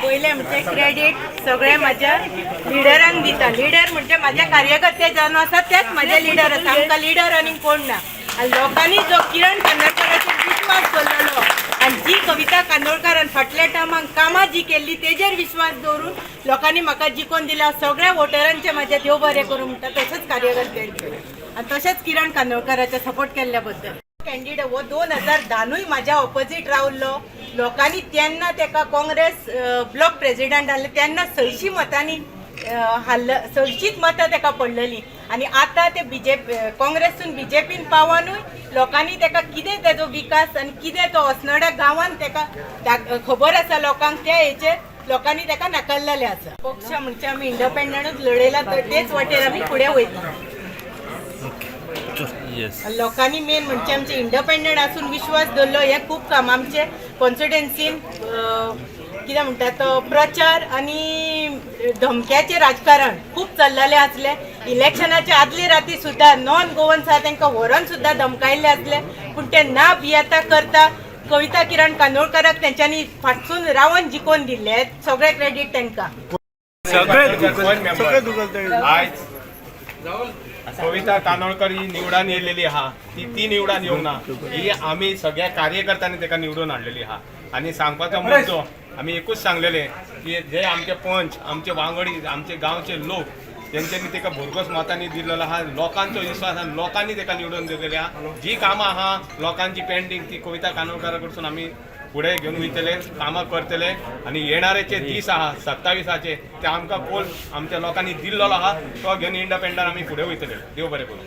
पयलें म्हणजे क्रेडीट सगळें म्हाज्या लिडरांक दिता. लिडर म्हणजे माझ्या कार्यकर्ते जावन आसा तेच म्हाजे लिडर आसा. आमकां लिडर आनी कोण ना. आनी लोकांनी जो किरण कांदोळकाराचेर विश्वास दवरलेलो आनी जी कविता कांदोळकारान फाटल्या टर्माक कामां जी केल्ली तेजेर विश्वास दवरून लोकांनी म्हाका जिखोवन दिला. सगळ्या वोटरांचे म्हाजे देव बरें करूं म्हणटा, तशेंच कार्यकर्त्यांचे आनी तशेंच किरण कांदोळकाराचे सपोर्ट केल्ल्या बद्दल. कॅन्डिडेट हो 2010नूय म्हाज्या ऑपोजीट रावल्लो. लोकांनी तेन्ना तेका काँग्रेस ब्लॉक प्रेजिडेंट आहले तेन्ना 600 मतांनी हाडल, 600च मतां तेका पडलेली. आनी आतां ते बीजेपी काँग्रेसून बीजेपीन पावनूय लोकांनी तेका कितें तेजो विकास आनी कितें तो अस्नोड्या गांवान तेका खबर आसा लोकांक, त्या हेचेर लोकांनी तेका नाकारलेलें आसा. पक्ष म्हणजे आमी इंडिपेंडंटूच लडयला, तर तेच वाटेर आमी फुडें वयतले. लोकांनी मेन म्हणजे आमचे इंडिपेंडंट आसून विश्वास दवरलो हें खूब काम. आमचे कॉन्स्टिट्युएन्सीन कितें म्हणटा तो प्रचार आनी धमक्याचें राजकारण खूब चल्लेलें आसलें. इलेक्शनाच्या आदले राती सुद्दां नॉन गोवन्स आहा तांकां व्हरोन सुद्दां धमकायल्ले आसले, पूण ते ना भियेता करता कविता किरण कांदोळकाराक तेंच्यांनी फाटसून रावन जिखोवन दिल्ले. सगळें क्रेडीट तांकां. सगळे. आयज कविता कानोळकर ही निवडान येयलेली आहा, ती ती निवडान येवंक ना, ही आमी सगळ्या कार्यकर्त्यांनी ताका निवडून हाडलेली आहा. आनी सांगपाचो मुद्दो आमी एकूच सांगलेले की जे आमचे पंच, आमचे वांगडी, आमचे गांवचे लोक तेंच्यांनी ताका भरघोस मतांनी दिलेलो आहा. लोकांचो विश्वास आनी लोकांनी ताका निवडून दिलेली आहा. जी कामां आहा लोकांची पेंडींग ती कविता कानोळकरा कडसून आमी फुडें घेवन वयतले, कामां करतले. आनी येणारे जे दीस आहा 27आचे ते आमकां कोल आमच्या लोकांनी दिल्लो आहा तो घेवन इंडिपेंडंट आमी फुडें वयतले. देव बरें करूं.